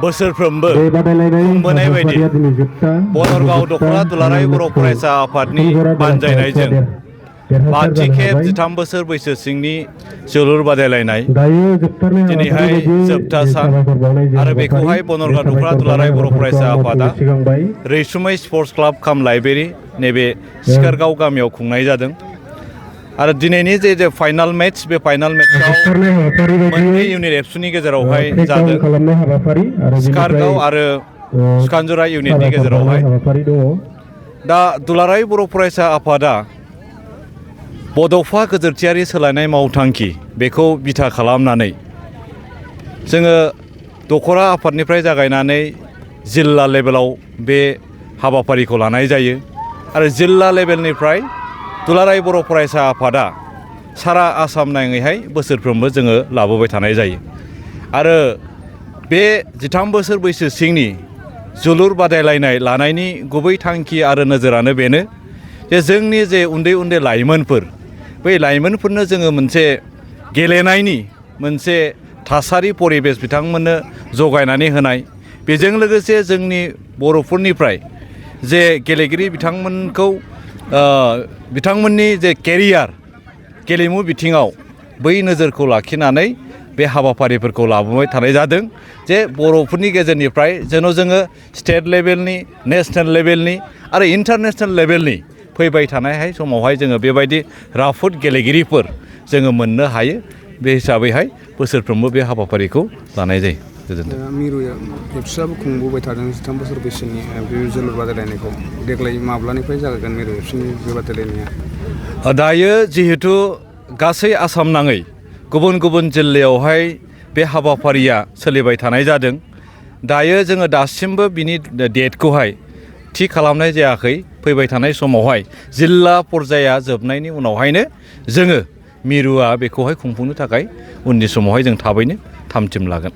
बोसोरफ्रोमबो खुंबोनाय बायदि बनरगाव दख'रा दुलाराय बर' फरायसा आफादनि बानजायनायजों 5थि खेब 13 बोसोर बैसो सिंनि जोलुर बादायलायनाय दिनैहाय जोबथा सान आरो बेखौहाय बनरगाव दख'रा दुलाराय बर' फरायसा आफादा रैसुमै स्पर्ट्स क्लाब काम लाइब्रेरि नैबे सिखारगाव गामियाव खुंनाय जादों आरो दिनैनि जे फाइनाल मेट्च बे फाइनाल मेट्चआव मोननै इउनिट एबसुनि गेजेरावहाय जादों सिखारगाव आरो सुखानजरा इउनिटनि गेजेरावहाय दा दुलाराय बर' फरायसा आफादा बड'फा गोजोरथियारि सोलायनाय मावथांखि बेखौ बिथा खालामनानै जोङो दख'रा आफादनिफ्राय जागायनानै जिल्ला लेभेलाव बे हाबाफारिखौ लानाय जायो आरो जिल्ला लेभेलनिफ्राय दुलाराय बर' फरायसा आफादा सारा आसाम नाङैहाय बोसोरफ्रोमबो जोङो लाबोबाय थानाय जायो आरो बे 13 बोसोर बैसो सिंनि जोलुर बादायलायनाय लानायनि गुबै थांखि आरो नोजोरानो बेनो जे जोंनि जे उन्दै उन्दै लाइमोनफोर बै लाइमोनफोरनो जोङो मोनसे गेलेनायनि मोनसे थासारि परिबेस बिथांमोननो जगायनानै होनाय बेजों लोगोसे जोंनि बर'फोरनिफ्राय जे गेलेगिरि बिथांमोनखौ बिथांमोननि जे केरियार गेलेमु बिथिङाव बै नोजोरखौ लाखिनानै बे हाबाफारिफोरखौ लाबोबाय थानाय जादों जे बर'फोरनि गेजेरनिफ्राय जेन' जोङो स्टेट लेभेलनि नेसनेल लेभेलनि आरो इन्टारनेसनेल लेभेलनि फैबाय थानायहाय समावहाय जोङो बेबायदि राफोद गेलेगिरिफोर जोङो मोननो हायो बे हिसाबैहाय बोसोरफ्रोमबो बे हाबाफारिखौ लानाय जायो। गोजोन्थों। मिरु एबसुआबो खुंबोबाय थादों 13 बोसोर बैसोनि बे जोलुर बादायलायनायखौ देग्लाय माब्लानिफ्राय जागोन मिरु एबसुनि बे बादायलायनाया? दायो जिहेथु गासै आसाम नाङै गुबुन गुबुन जिल्लायावहाय बे हाबाफारिया सोलिबाय थानाय जादों दायो जोङो दासिमबो बिनि डेटखौहाय थि खालामनाय जायाखै फैबाय थानाय समावहाय जिल्ला पर्याया जोबनायनि उनावहायनो जोङो मिरुआ बेखौहाय खुंफुंनो थाखाय उननि समावहाय जों थाबैनो थामथिम लागोन।